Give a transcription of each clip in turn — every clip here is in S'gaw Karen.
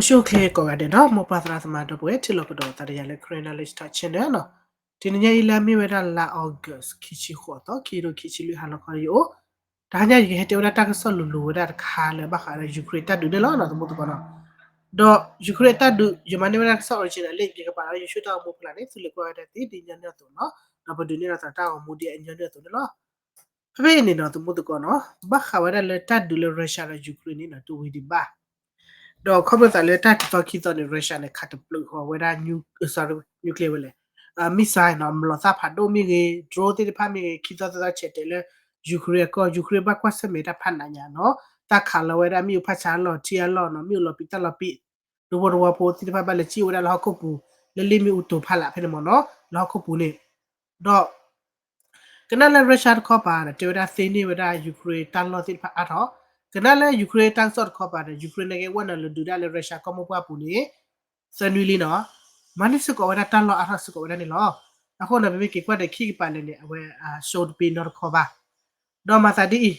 အိၣ်ဆူၣ်အိၣ်ချ့ကိးဂၤဒဲးနီၤ မိၢ်ပၢ်သရၣ်သမါဒီပုၢ်ဝဲၢ် ထံၣ်လိာ်ကဒီးသးဒီးယၤလၢ Karen Knowledge Talk Channel နီၤ. တနံၤညါအံၤလၢအမ့ၢ်ဝဲဒၣ်လါ August ခံဆံဃိးသီ ခံကထိခံဆံလွံၢ် ဟါလီၤခီလၢယအိၣ် တဟါညါယကဟဲတဲဝဲဒၣ်တၢ်ကစီၣ်လိၤလိၤဝဲဒၣ်တခါလၢဘၣ်ဃးဒီး Ukraine တၢ်ဒုးန့ၣ်လီၤနီၤ သမူသကိးနီၤ. ဒီး Ukraine တၢ်ဒုး ယမၤန့ၢ်ဝဲဒၣ်ကစီၣ် original လၢယကပာ်လီၤ YouTube တၢ်ဂီၤမူဖျါန့ၣ် သုလဲၤကွၢ်ဝဲဒၣ်သ့ဒ်ညီနုၢ်အသိးနီၤ. ဒီးပဒုးနဲၣ်လီၤသးတၢ်ဂီၤမူဒ်အညီနုၢ်အသိးန့ၣ်လီၤ. ဖဲဖဲအံၤန့ၣ်နီၤ သမူသကိးနီၤ ဘၣ်ဃးဝဲဒၣ်လၢတၢ်ဒုးလၢ Russia ဒီး Ukraine န့ၣ်နီၤ တဝံၤဒံးဘၣ် ဒီးခီဖျိသးလၢတၢ်တသီခံသီန့ၣ် Russia န့ၣ် ခးတပျုာ်ဃီၤဝဲဒၣ် nuclear ဝဲလဲၣ်, missile နီၤ မလီၤသၣ်ဖးဒိၣ်မ့ၢ်ဂ့ၤ drone သ့ၣ်တဖၣ်မ့ၢ်ဂ့ၤ ခံသီသၢသီဆဲးတဲာ်လၢ Ukraine အကီၢ် Ukraine ဘၣ်ကွၢ်ဆၢၣ်မဲာ်တၢ်ဖးနးညါနီၤ တၢ်ခးလီၤဝဲဒၣ်မ့ၣ်အူဖးဆါအလီၢ် ထံအလီၢ်နီၤ မ့ၣ်အူလီၤပံာ်တၢ်လီၤပံာ် တဝီတဝီဖိသ့ၣ်တဖၣ်ဘၣ်လဲၤစံၣ်ဝဲဒၣ်လၢဟီၣ်ခိၣ်ပူၤ လၢလ့ၣ်မ့ၣ်အူတိၤဖးလးဖဲန့ၣ်မ့ၢ်နီၤ လၢဟီၣ်ခိၣ်ပူၤန့ၣ် ဒီး ကနၣ်လၢ Russia တခီပၤဒီး တဲဝဲဒၣ်သ့န့ၢ်ဝဲဒၣ် Ukraine တၢ်လီၢ်သ့ၣ်တဖၣ်အါထီၣ်, ကနၣ်လၢ Ukraine တၢ်ကစီၣ်တခီပၤဒီး Ukraine န့ၣ်က့ၤဝဲနုာ်လီၤဒုးဒၣ်လၢ Russia ကီၢ်မိၢ်ပှၢ်ပူၤန့ၣ် သၢနွံလံနီၤ, မၤန့ၢ်စ့ၢ်ကီးဝဲဒၣ်တၢ်လီၢ်အါထီၣ်စ့ၢ်ကီးဝဲဒၣ်န့ၣ်လီၤ. အဃိန့ၣ် ပမ့ၢ်က့ၤကွၢ်ဒီးခံကပၤလဲၣ်န့ၣ် အဝဲ show တပ့ၤနီတခီဘၣ်. ဒီးမၤသးဒ်အံၤ,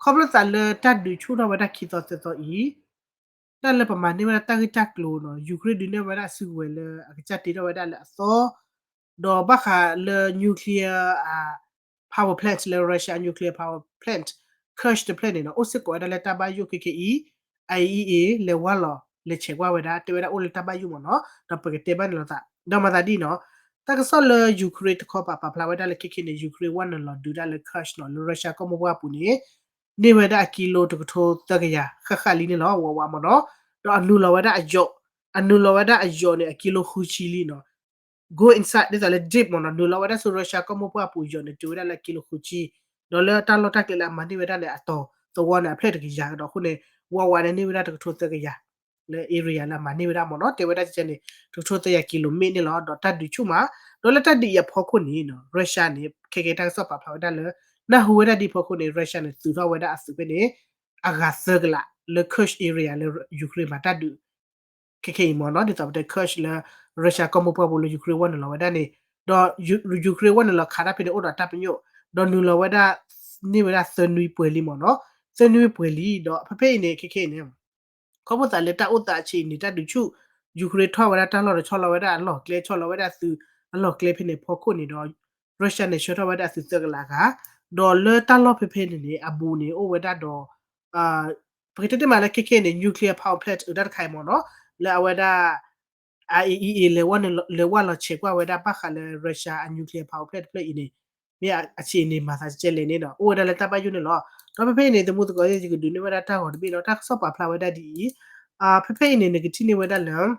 ခီဖျိသးလၢတၢ်ဒုးဆူၣ်ထီၣ်ဝဲဒၣ်ခံသီသၢသီအံၤ တၢ်လၢပမၤန့ၢ်ဝဲဒၣ်တၢ်ဂ့ၢ်တၢ်ကျိၤနီၤ Ukraine ဒုးနဲၣ်ဝဲဒၣ်အစုကဝဲၤလၢအကစၢ်တ့ထီၣ်ဝဲဒၣ်လၢအသီ, ဒီးဘၣ်ဃးလၢ nuclear power plant လၢ Russia nuclear power plant Kursk တဖျၢၣ်န့ၣ်နီၤ အိၣ်စ့ၢ်ကီးဝဲဒၣ်လၢတၢ်ဘၣ်ယိၣ်ခဲခဲအံၤ IAEA လဲၤဝါလီၤ လဲၤဆဲးကွၢ်ဝဲဒၣ် တဲဝဲဒၣ်အိၣ်လၢတၢ်ဘၣ်ယိၣ်မ့ၢ်နီၤ ဒီးပကတဲဘၣ်န့ၣ်လီၤသး ဒီးမၤသးဒ်နီၤ တၢ်ကစီၣ်လၢ Ukraine တခီပၤပာ်ဖျါဝဲဒၣ်လၢခဲခဲန့ၣ် Ukraine ဝဲနုာ်လီၤဒုးဒၣ်လၢ Kursk နီၤ လၢ Russia ကီၢ်မိၢ်ပှၢ်ပူၤန့ၣ် န့ၢ်ဝဲဒၣ်အကံလိတကထိသၢကယၤ ဃၣ်ဃၣ်လံန့ၣ်လီၤ ဝးဝးမ့ၢ်နီၤ, ဒီးအနုာ်လီၤဝဲဒၣ်အယိာ်, အနုာ်လီၤဝဲဒၣ်အယိာ်န့ၣ် အကံလိဃုဆံလံနီၤ, go inside ဒ်သိးလၢ deep မ့ၢ်နီၤ နုာ်လီၤဝဲဒၣ်ဆူ Russia ကီၢ်မိၢ်ပှၢ်ပူၤယိာ်န့ၣ် တုၤဝဲဒၣ်လၢအကံလိဃုဆံ, ဒီးလၢတၢ်လီၢ်တၢ်ကျဲလၢအမၤန့ၢ်ဝဲဒၣ်န့ၣ် အတီၤသဝီန့ၣ် အဖျၢၣ်တကယၤကဒီးအဃိန့ၣ် ဝးဝးန့ၣ်န့ၢ်ဝဲဒၣ်တကထိသၢကယၤ လၢ area လၢအမၤန့ၢ်ဝဲဒၣ်မ့ၢ်နီၤ တဲဝဲဒၣ်ကဲန့ၣ် တကထိသၢကယၤကံလိမ့ၣ်န့ၣ်လီၤ ဒီးတၢ်ဒုးဆူၣ်မး, ဒီးလၢတၢ်ဒုးအံၤအဖီခိၣ်န့ၣ်နီၤ Russia န့ၣ် ခဲကဲတၢ်ကစီၣ်ပာ်ဖျါဝဲဒၣ်လၢ နၢ်ဟူဝဲဒၣ်ဒ်အဖီခိၣ်န့ၣ် Russia န့ၣ် သုးထီၣ်ဝဲဒၣ်အသုးဖဲန့ၣ် အဂၤသၢကလး လၢ Kursk area လၢ Ukraine မၤတၢ်ဒုး ခဲခဲအံၤမ့ၢ်နီၤ ဒ်သိးပတဲ Kursk လၢ Russia ကီၢ်မိၢ်ပှၢ်ပူၤလၢ Ukraine ဝဲနုာ်လီၤဝဲဒၣ်န့ၣ်, ဒီး Ukraine ဝဲနုာ်လီၤခးတၢ်ဖဲန့ၣ်အိၣ်ဒီးတၢ်ပညိၣ်, ဒီးနုာ်လီၤဝဲဒၣ် န့ၢ်ဝဲဒၣ်သၢနွံပှဲၤလံမ့ၢ်နီၤ, သၢနွံပှဲၤလံ ဒီးဖဲဖဲအံၤန့ၣ် ခဲခဲအံၤန့ၣ် ခီဖျိသးလၢတၢ်အိၣ်သးအဆံးအံၤန့ၣ် တၢ်ဒုးဆူၣ် Ukraine ထီၣ်ဝဲဒၣ်တၢ်လီၢ်ဒီးဆီလီၤဝဲဒၣ်အလီၢ်ကျဲ ဆီလီၤဝဲဒၣ်အသုးအလီၢ်ကျဲဖဲန့ၣ်ဖီခိၣ်န့ၣ်ဒီး Russia န့ၣ် ဆှၢထီၣ်ဝဲဒၣ်အသုးသၢကလးဂၤ, ဒီးလၢတၢ်လီၢ်ဖဲဖဲန့ၣ်န့ၣ် အဘူးန့ၣ် အိၣ်ဝဲဒၣ်ဒီး ပကတဲတ့ၢ်မးလၢခဲခဲန့ၣ် nuclear power plant အတၢ်တခါအံၤမ့ၢ်နီၤ, လၢအဝဲဒၣ် IAEA လဲၤဝဲလဲၤဝါလီၤဆဲးကွၢ်ဝဲဒၣ်ဘၣ်ဃးလၢ Russia အ nuclear power plant တဖျၢၣ်အံၤန့ၣ် မ့ၢ်အဆံးအံၤန့ၣ် မၤသးကဲလဲၣ်န့ၣ်ဒီး အိၣ်ဝဲဒၣ်လၢတၢ်ဘၣ်ယိၣ်န့ၣ်လီၤ. ဒီးဖဲဖဲအံၤန့ၣ် သမူသကိး ယကဒုးနဲၣ်ဝဲဒၣ်တၢ်ဂီၤတဘ့ၣ်လီၤ. တၢ်ကစီၣ်ပာ်ဖျါဝဲဒၣ်ဒ်အံၤ, ဖဲဖဲအံၤန့ၣ် နကထံၣ်န့ၢ်ဝဲဒၣ်လၢ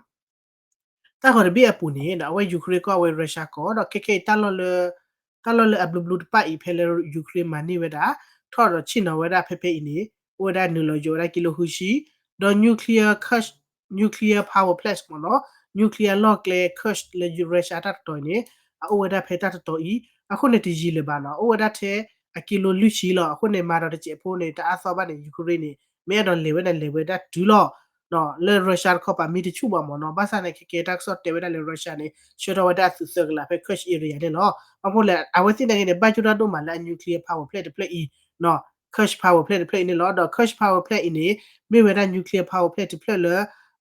တၢ်ဂီၤတဘ့ၣ်အပူၤန့ၣ် အဝဲ Ukraine ကီၢ် အဝဲ Russia ကီၢ် ဒီးခဲခဲအံၤ တၢ်လီၢ်လၢအဘျုးဘျုးတဖၣ်အံၤ ဖဲလၢ Ukraine မၤန့ၢ်ဝဲဒၣ် ထီၣ်ဒီးဆ့ၣ်နီၤဝဲဒၣ်ဖဲဖဲအံၤန့ၣ် အိၣ်ဝဲဒၣ်နုာ်လီၤယိာ်ဝဲဒၣ်ကံလိဃုဆံ, ဒီး nuclear Kursk, nuclear power plant မ့ၢ်နီၤ, nuclear လီၢ်ကျဲ Kursk လၢ Russia တၢ်တတီၤအံၤန့ၣ် အအိၣ်ဝဲဒၣ်ဖဲတၢ်တတီၤအံၤ အဃိန့ၣ်တယံာ်လၢၤဘၣ်နီၤ, အိၣ်ဝဲဒၣ်ထဲအကံလိလွံၢ်ဆံလီၤ. အဃိန့ၣ် မၤဒီးတစဲးဖိန့ၣ် တအါသီဘၣ်န့ၣ် Ukraine န့ၣ် မ့ၢ်အဲၣ်ဒိးလဲၤဝဲဒၣ်လဲၤဝဲဒၣ်တုၤလီၤ လၢ Russia တခီပၤမ့ၢ်တဆူၣ်ဘၣ်မ့ၢ်နီၤ, ဘၣ်ဆၣ်န့ၣ် ခဲကဲတၢ်ကစီၣ်တဲဝဲဒၣ်လၢ Russia န့ၣ် ဆှၢထီၣ်ဝဲဒၣ်အသုးသၢကလးဖဲ Kursk area န့ၣ်လီၤ. ဘၣ်မနုၤလဲၣ် အဝဲသ့ၣ်နာ်က့န့ၣ် ဘၣ်ယိၣ်တၢ်ဒိၣ်မးလၢအ nuclear power plant တဖျၢၣ်အံၤ, Kursk power plant တဖျၢၣ်အံၤန့ၣ်လီၤ. ဒီး Kursk power plant အံၤန့ၣ် မ့ၢ်ဝဲဒၣ် nuclear power plant တဖျၢၣ်လၢ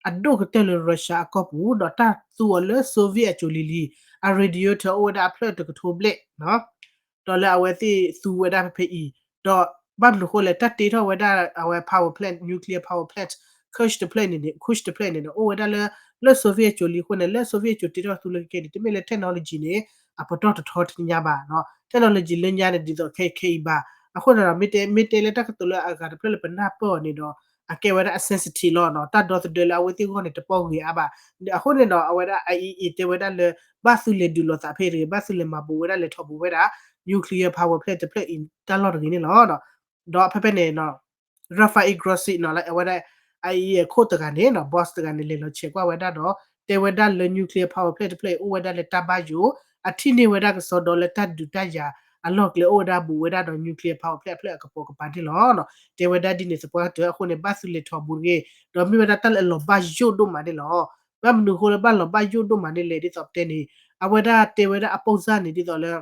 အဒိၣ်ကတၢၢ်လၢ Russia အကီၢ်ပူၤ ဒီးတၢ်သူအီၤလၢ Soviet အစိၤလံၤလံၤ, အ radiator အိၣ်ဝဲဒၣ်အဖျၢၣ်တကထိဘျဲၣ် ဒီးလၢအဝဲသ့ၣ်သူဝဲဒၣ်ဖဲဖဲအံၤ, ဒီးဘၣ်မနုၤဃိလဲၣ် တၢ်တ့ထီၣ်ဝဲဒၣ်အဝဲ power plant, nuclear power plant, Kursk တဖျၢၣ်န့ၣ်န့ၣ်, Kursk တဖျၢၣ်န့ၣ်န့ၣ် အိၣ်ဝဲဒၣ်လၢ လၢ Soviet အစိၤလံၤအဃိန့ၣ် လၢ Soviet အစိၤတ့ထီၣ်သူလၢခဲခဲန့ၣ် တမ့ၢ်လၢ technology န့ၣ် အပတီၢ်တထီတညါဘၣ်, technology လၢညါန့ၣ် ဒ်သိးခဲခဲအံၤဘၣ်. အဃိန့ၣ်ဒီး မ့ၢ်တဲလၢတၢ်ကတိၤလၢအဂၤတဖျၢၣ်လၢပနၢ်ပၢၢ်အီၤန့ၣ်ဒီး အကဲဝဲဒၣ်အ sensitive လီၤ, တၢ်ဒီသဒၢလၢအဝဲသ့ၣ်အဂီၢ်န့ၣ် တပီၢ်ဂ့ၤအါဘၣ်. အဃိန့ၣ်ဒီး အဝဲဒၣ် IAEA တဲဝဲဒၣ်လၢ ဘၣ်သုလဲၤဒုးလိာ်သးဖဲတဂ့ၤ, ဘၣ်သုလဲၤမၤဘူးဝဲဒၣ်လဲၤထီၣ်ဘူးဝဲဒၣ် nuclear power plant တဖျၢၣ်အံၤတၢ်လီၢ်တဂ့ၤန့ၣ်လီၤ. ဒီးဖဲဖဲန့ၣ် Rafael Grossi နီၤ လၢအဝဲဒၣ် IAEA အခိၣ်တဂၤန့ၣ် boss တဂၤန့ၣ် လဲၤလီၤဆဲးကွၢ်ဝဲဒၣ်ဒီး တဲဝဲဒၣ်လၢ nuclear power plant တဖျၢၣ်အံၤ အိၣ်ဝဲဒၣ်လၢတၢ်ဘၣ်ယိၣ်, အထံၣ်န့ၢ်ဝဲဒၣ်ကစီဒီလၢတၢ်ဒုးတၢ်ယၤအလီၢ်ကျဲ အိၣ်ဝဲဒၣ်ဘူးဝဲဒၣ်ဒီး nuclear power plant အဖျၢၣ်အကပိာ်ကပၤန့ၣ်လီၤ. တဲဝဲဒၣ်ဒ်န့ၣ်သပှၢ်ကတၢၢ်အဃိန့ၣ် ဘၣ်သုလဲၤထီၣ်ဘူးတဂ့ၤ, ဒီးမ့ၢ်ဝဲဒၣ်တၢ်လၢအလီၤဘၣ်ယိၣ်ဒိၣ်မးန့ၣ်လီၤ. ဘၣ်မနုၤအဃိလၢဘၣ်လီၤဘၣ်ယိၣ်ဒိၣ်မးန့ၣ်လဲၣ် ဒ်သိးပတဲန့ၣ် အဝဲဒၣ်တဲဝဲဒၣ်အပိၢ်စၢ်န့ၣ် ဒ်သိးလၢ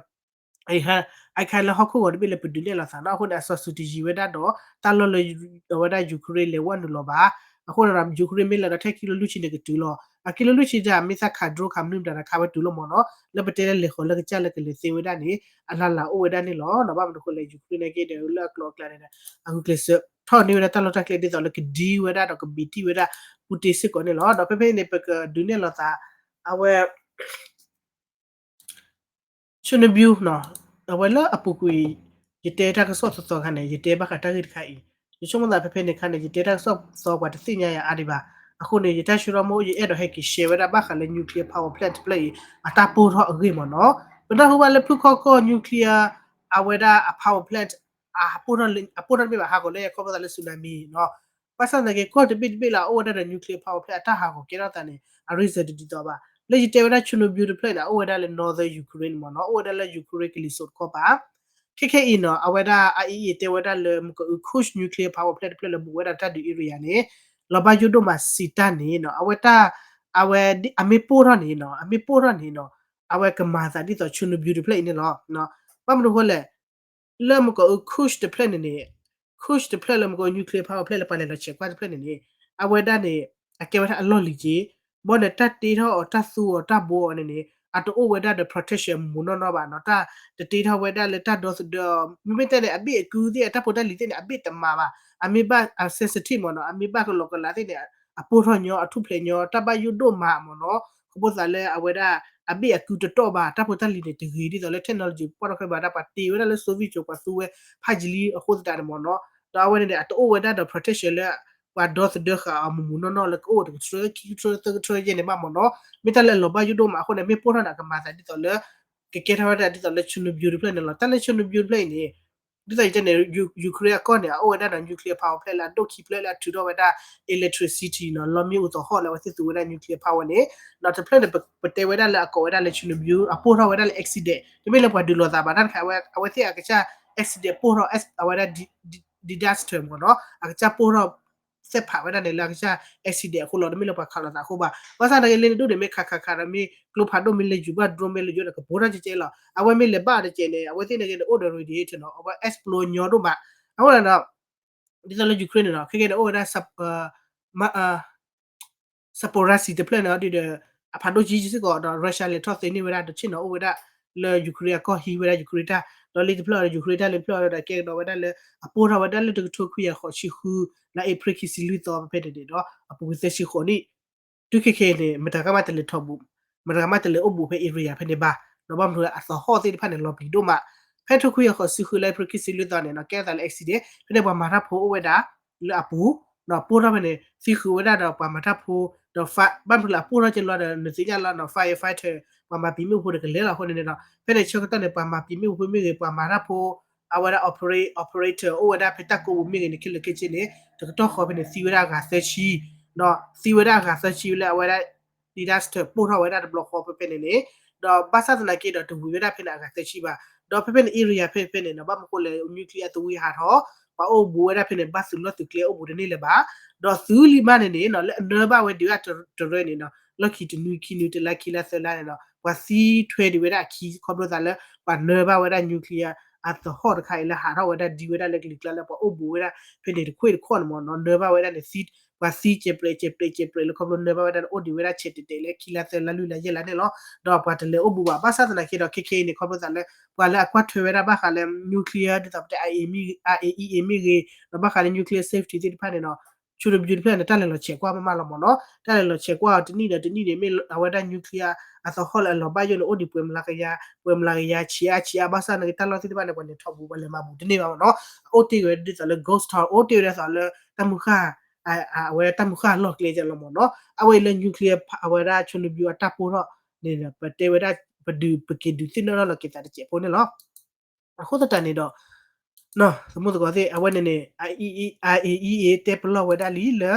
အခါလၢဟီၣ်ခိၣ်ဂီၤတဘ့ၣ်လၢပဒုးနဲၣ်လီၤသးနီၤ အဃိန့ၣ် အစီၤစုၤတယံၤဝဲဒၣ်ဒီး တၢ်လီၢ်လၢအဝဲဒၣ် Ukraine လဲၤဝဲနုာ်လီၤဘၣ် အဃိန့ၣ်ဒီး Ukraine မ့ၢ်လဲၤဒီးထဲကံလိလွံၢ်ဆံန့ၣ်ကတုၤလီၤ. အကံလိလွံၢ်ဆံတၢ် မ့ၢ်သးခး drone ခးမနုၤမတၤဒီး ခးဝဲတုၤလီၤမ့ၢ်နီၤ, လၢပတဲလၢလဲၤဃီၤလၢကစၢ်လၢကလဲၤသ့ဝဲဒၣ်န့ၣ် အလၢ်လၢ်အိၣ်ဝဲဒၣ်န့ၣ်လီၤ. ဘၣ်မနုၤအဃိလဲၣ် Ukraine န့ၣ်က့ဒီး လၢအကျိၤအကျဲန့ၣ်ဒီး အဂုာ်ကျဲးစၢးထီၣ်န့ၢ်ဝဲဒၣ်တၢ်လီၢ်တၢ်ကျဲဒ်သိးလၢကဒံဝဲဒၣ်ဒီးကဘံးတံၢ်ဝဲဒၣ် Putin စ့ၢ်ကီးန့ၣ်လီၤ. ဒီးဖဲဖဲန့ၣ် ပကဒုးနဲၣ်လိာ်သး အဝဲ Chernobyl နီၤ, အဝဲလၢအပူၤကွံာ် ယတဲတၢ်ကစီၣ်သီသီခါန့ၣ် ယတဲဘၣ်ဃးတၢ်ဂ့ၢ်တခါအံၤ, ယဆိကမိၣ်သးဖဲဖဲန့ၣ်ခါန့ၣ် ယတဲတၢ်ကစီၣ်သီပှၤတသ့ၣ်ညါယၤအါဒံးဘၣ်. အဃိန့ၣ် ယတၢ်ဆၢထီၣ်မ့ၢ်အိၣ် ယအဲၣ်ဒိးဟဲက့ၤ share ဝဲဒၣ်ဘၣ်ဃးလၢ nuclear power plant တဖျၢၣ်အံၤ အတၢ်ပိၢ်ထီၣ်အဂ့ၢ်မ့ၢ်နီၤ. ပနၢ်ဟူဘၣ်လၢဖုခီကီၢ် nuclear အဝဲဒၣ်အ power plant အပိၢ်ထီၣ်တမ့ၢ်ဘၣ် ဟးဂီၤလၢယခီဖျိသးလၢ tsunami နီၤ. ဘၣ်ဆၣ်သနာ်က့ ကီၢ်တဘ့ၣ်တဘ့ၣ်လၢအအိၣ်ဝဲဒၣ်ဒီး nuclear power plant အတၢ်ဟးဂီၤကဲထီၣ်သးန့ၣ် အ reason တဒ်သိးဘၣ်. လၢယတဲဝဲဒၣ် Chernobyl တဖျၢၣ်န့ၣ် အအိၣ်ဝဲဒၣ်လၢ northern Ukraine မ့ၢ်နီၤ, အိၣ်ဝဲဒၣ်လၢ Ukraine ကလံၤစိးတခီပၤ ခဲခဲအံၤနီၤ အဝဲဒၣ် အအံၤအံၤ တဲဝဲဒၣ်လၢမုၢ်ကီးအု Kursk nuclear power plant တဖျၢၣ်လၢဘူးဝဲဒၣ်တၢ်ဒုး area န့ၣ် လီၤဘၣ်ယိၣ်ဒိၣ်မးစံးတၢ်န့ၣ်နီၤ အဝဲတၢ် အဝဲ အမ့ၢ်ပိၢ်ထီၣ်န့ၣ်နီၤ အမ့ၢ်ပိၢ်ထီၣ်န့ၣ်နီၤ အဝဲကမၤသးဒ်သိး Chernobyl တဖျၢၣ်အံၤန့ၣ်လီၤ. ဘၣ်မနုၤအဃိလဲၣ် လၢမုၢ်ကီးအု Kursk တဖျၢၣ်န့ၣ်န့ၣ် Kursk တဖျၢၣ်လၢမုၢ်ကီးအု nuclear power plant လၢပှၤလဲၤလီၤဆဲးကွၢ်တဖျၢၣ်န့ၣ်န့ၣ် အဝဲဒၣ်န့ၣ် အကဲဝဲဒၣ်အလီၢ်လံၤက့ ဘီန့ၣ် တၢ်တ့ထီၣ်အီၤ တၢ်သူအီၤတၢ်ဘိအီၤန့ၣ်န့ၣ် အတအိၣ်ဝဲဒၣ်ဒီး protection မူနီၢ်နီၢ်ဘၣ်နီၤ, တၢ်တတ့ထီၣ်ဝဲဒၣ်လၢတၢ်ဒီသဒၢအီၤ မ့မ့ၢ်တဲန့ၣ် အဘ့ၣ်အကုသ့ၣ် အတၢ်ဖိတၢ်လံၤသ့ၣ်န့ၣ် အဘ့ၣ်တမၤဘၣ်, အမ့ၢ်ဘၣ် sensitive မ့ၢ်နီၤ, အမ့ၢ်ဘၣ်ကလီၤကလးသ့ၣ်န့ၣ် အပိၢ်ထီၣ်ညီ အထူၣ်ဖျဲးညီ တၢ်ဘၣ်ယိၣ်ဒိၣ်မးမ့ၢ်နီၤ, ခီဖျိသးလၢအဝဲဒၣ် အဘ့ၣ်အကုတတီၢ်ဘၣ်, တၢ်ဖိတၢ်လံၤန့ၣ်တဂ့ၤ ဒ်သိးလၢ technology ပှၢ်ထီၣ်ခဲဘၣ်ဒၣ် ပှၤတ့ဝဲဒၣ်လၢ Soviet ပှၤသူဝဲဖးယံာ်လံအဃိသတးန့ၣ်မ့ၢ်နီၤ, ဒီးအဝဲန့ၣ်န့ၣ် အတအိၣ်ဝဲဒၣ်ဒီး protection လၢ ပှၤဒီသဒၢဃာ်အီၤမူးမူးနီၢ်နီၢ်လၢကအိၣ်တကထြၢ ခံကထြၢ သၢကထြၢယဲၢ်န့ၣ်ဘၣ်မ့ၢ်နီၤ, မ့ၢ်တၢ်လၢအလီၤဘၣ်ယိၣ်ဒိၣ်မးအဃိန့ၣ် မ့ၢ်ပိၢ်ထီၣ်န့ၣ် အကမၤသးဒ်သိးလၢ ကကဲထီၣ်ဝဲဒၣ်ဒ်သိးလၢ Chernobyl တဖျၢၣ်န့ၣ်လီၤ. တၢ်လၢ Chernobyl တဖျၢၣ်အံၤန့ၣ် ဒ်သိးယတဲန့ၣ် Ukraine အကီၢ်န့ၣ် အအိၣ်ဝဲဒၣ်ဒီး nuclear power plant လၢအဒိၣ်ခံဖျၢၣ်လၢအထုးထီၣ်ဝဲဒၣ် electricity နီၤ, လီမ့ၣ်အူသီဟီၣ်လၢအဝဲသ့ၣ်သူဝဲဒၣ် nuclear power န့ၣ်, ဒီးတဖျၢၣ်န့ၣ် ပတဲဝဲဒၣ်လၢအကိးဝဲဒၣ်လၢ Chernobyl အပိၢ်ထီၣ်ဝဲဒၣ်လၢ accident တမ့ၢ်လၢပှၤဒုးလိာ်သးဘၣ် တၢ်တခါ အဝဲသ့ၣ်အကစၢ် accident ပိၢ်ထီၣ် အဝဲဒၣ် disaster မ့ၢ်နီၤ, အကစၢ်ပိၢ်ထီၣ် သဲးဖးဝဲဒၣ်န့ၣ်လၢအကစၢ် accident အဃိလီၤ, တမ့ၢ်လၢပှၤခးလိာ်သးအဃိဘၣ်. ဘၣ်ဆၣ်သနာ်က့လၢနဒိၣ်န့ၣ် မ့ၢ်ခးခးခးဒီး မ့ၢ်ကျိဖးဒိၣ်မ့ၢ်လဲၤယူၤဘၣ် drone မ့ၢ်လဲၤယူၤဒီး ကပိၢ်ထီၣ်ကဲကဲလီၤ. အဝဲမ့ၢ်လဲၤဘၣ်တကဲးန့ၣ် အဝဲသ့ၣ်န့ၣ်က့ၤန့ၣ် အိၣ်ဒီး radiator နီၤ, အဝဲ explode ညီဒိၣ်မး. အဃိန့ၣ်ဒီး ဒ်သိးလၢ Ukraine န့ၣ်နီၤ ခဲကဲန့ၣ် အိၣ်ဝဲဒၣ် Zaporizhzhia တဖျၢၣ်န့ၣ်ဒီး အဖးဒိၣ်ကံစ့ၢ်ကီးဒီး Russia လဲၤထီၣ်သ့န့ၢ်ဝဲဒၣ်တဆ့ၣ်နီၤ အိၣ်ဝဲဒၣ်လၢ Ukraine အကီၢ်ဟံးဝဲဒၣ် Ukraine တၢ်, ဒီးလၢတဖျၢၣ်ဒီး Ukraine တၢ်လၢတဖျၢၣ်ဒီး ကဲကဒီးဝဲဒၣ်လၢ အပိၢ်ထီၣ်ဝဲဒၣ်လၢတကထိခွံကယၤဃိးဆံဃု လါအ့ဖြ့ၣ်ခံဆံလွံၢ်သီဖဲဖဲန့ၣ်န့ၣ်ဒီး အပူၤကွံာ်သၢဆံဃိးနံၣ် တုၤခဲခဲအံၤန့ၣ် မတၤကမၣ်တလဲၤထီၣ်ဘူး, မတၤကမၣ်တလဲၤအိၣ်ဘူးဖဲ area ဖဲန့ၣ်ဘၣ်, ဒီးဘၣ်မနုၤအသဟီၣ်သ့ၣ်တဖၣ်န့ၣ် လီၤပျံၤဒိၣ်မး, ဖဲတကထိခွံကယၤဃိးဆံဃု လါအ့ဖြ့ၣ်ခံဆံလွံၢ်သီန့ၣ်နီၤ ကဲထီၣ်သးလၢ accident ဖဲန့ၣ် ပှၤမၤတၢ်ဖိအိၣ်ဝဲဒၣ် လၢအပူၤ, ပိၢ်ထီၣ်ဖဲန့ၣ် သံဃုာ်ဝဲဒၣ်ဒီးပှၤမၤတၢ်ဖိ, ဒီး ဘၣ်မနုၤလၢအပိၢ်ထီၣ်ကဲလီၤဒီး နသ့ၣ်ညါလီၤနီၤ firefighter ပှၤမၤပံာ်မ့ၣ်အူဖိန့ၣ်ကလဲၤလီၤအဃိန့ၣ်န့ၣ်ဒီး ဖဲန့ၣ်ဆၢကတီၢ်န့ၣ် ပှၤမၤပံာ်မ့ၣ်အူဖိမ့ၢ်ဂ့ၤ ပှၤမၤတၢ်ဖိ အဝဲဒၣ် operator အိၣ်ဝဲဒၣ်ဖဲတၢ်ကိးပူၤမ့ၢ်ဂ့ၤန့ၣ် ခဲလၢာ်ခဲဆ့န့ၣ် တကတီၢ်ဃီဖဲန့ၣ် သံဝဲဒၣ်အဂၤသၢဆံ, ဒီးသံဝဲဒၣ်အဂၤသၢဆံလၢအဝဲဒၣ် disaster ပိၢ်ထီၣ်ဝဲဒၣ်တဘျီဃီဖဲဖဲန့ၣ်န့ၣ်, ဒီးဘၣ်ဆၣ်သနာ်က့ဒီးတဝံၤဝဲဒၣ်ဖဲန့ၣ်အဂၤသၢဆံဘၣ်, ဒီးဖဲဖဲန့ၣ် area ဖဲဖဲန့ၣ်နီၤ ဘၣ်မနုၤဃိလဲၣ် nuclear အသဝံၤဟးထီၣ်, ပှၤအိၣ်ဘူးဝဲဒၣ်ဖဲန့ၣ် ဘၣ်သုးလီၢ်သုးကျဲအိၣ်ဘူးတန့ၢ်လၢၤဘၣ်, ဒီးသုးလံမးန့ၣ်န့ၣ်နီၤ လၢအနၢဘၣ်ဝဲဒံးဝဲတရၢန့ၣ်နီၤ လီၢ်ခံတနွံခံနွံ တလါခံလါသၢလါန့ၣ်နီၤ ပှၤသံထွဲဒံးဝဲဒၣ်အခံ ခီဖျိသးလၢ ပှၤနၢဘၣ်ဝဲဒၣ် nuclear အသဟီၣ်တခါအံၤလၢဟးထီၣ်ဝဲဒၣ်ဒံးဝဲဒၣ်လၢကလံၤကျါလၢပှၤအိၣ်ဘူးဝဲဒၣ်ဖဲန့ၣ်တခွ့ၣ်တခီၣ်န့ၣ်မ့ၢ်နီၤ နၢဘၣ်ဝဲဒၣ်န့ၣ် ပှၤသံကဲးပြဲးကဲးပြဲးကဲးပြဲးလၢခီဖျိနၢဘၣ်ဝဲဒၣ်န့ၣ် အိၣ်ဒံးဝဲဒၣ်ဆဲးတဲာ်တဲာ်လၢခံလါသၢလါလွံၢ်လါယဲၢ်လါန့ၣ်လီၤ. ဒီးပှၤတလဲၤအိၣ်ဘူးဘၣ် ဘၣ်ဆၣ်သနာ်က့ဒီး ခဲခဲအံၤန့ၣ် ခီဖျိသးလၢ ပှၤလၢအကွၢ်ထွဲဝဲဒၣ်ဘၣ်ဃးလၢ nuclear ဒ်သိးပတဲ IAEA မ့ၢ်ဂ့ၤ ဒီးဘၣ်ဃးလၢ nuclear safety သ့ၣ်တဖၣ်န့ၣ်ဒီး Chernobyl တဖျၢၣ်န့ၣ် တၢ်လဲၤလီၤဆဲးကွၢ်မးမးလီၤမ့ၢ်နီၤ တၢ်လဲၤလီၤဆဲးကွၢ်အီၤတနံၣ်ဒီးတနံၣ်န့ၣ် မ့ၢ်အဝဲဒၣ် nuclear အသဟီၣ်လၢအလီၤဘၣ်ယိၣ်န့ၣ် အိၣ်ဒံးပှဲၤမလးကယၤ ပှဲၤမလးကယၤဆံးအါဆံးအါ ဘၣ်ဆၣ်န့ၣ် တၢ်လီၢ်သ့ၣ်တဖၣ်န့ၣ် ပှၤလဲၤထီၣ်ဘူး ပှၤလဲၤမၤဘူးတန့ၢ်ဘၣ်မ့ၢ်နီၤ အိၣ်တ့ၢ်ဝဲဒ်သိးလၢ ghost town အိၣ်တ့ၢ်ဝဲဒ်သိးလၢ တၢ်မုၢ်ဃၢ် အဝဲတၢ်မုၢ်ဃၢ်အလီၢ်ကျဲလီၤမ့ၢ်နီၤ အဝဲအံၤလၢ nuclear အဝဲဒၣ် Chernobyl အတၢ်ပိၢ်ထီၣ်န့ၣ် ပတဲဝဲဒၣ် ပဒုးပက့ၤဒုးသ့ၣ်နီၣ်ထီၣ်လီၤက့ၤသးတစဲးဖိန့ၣ်လီၤ. အဃိသတးန့ၣ်ဒီး သမူသကိးသ့ၣ် အဝဲန့ၣ်န့ၣ် IAEA တဲပလီၢ်ဝဲဒၣ်လံလၢ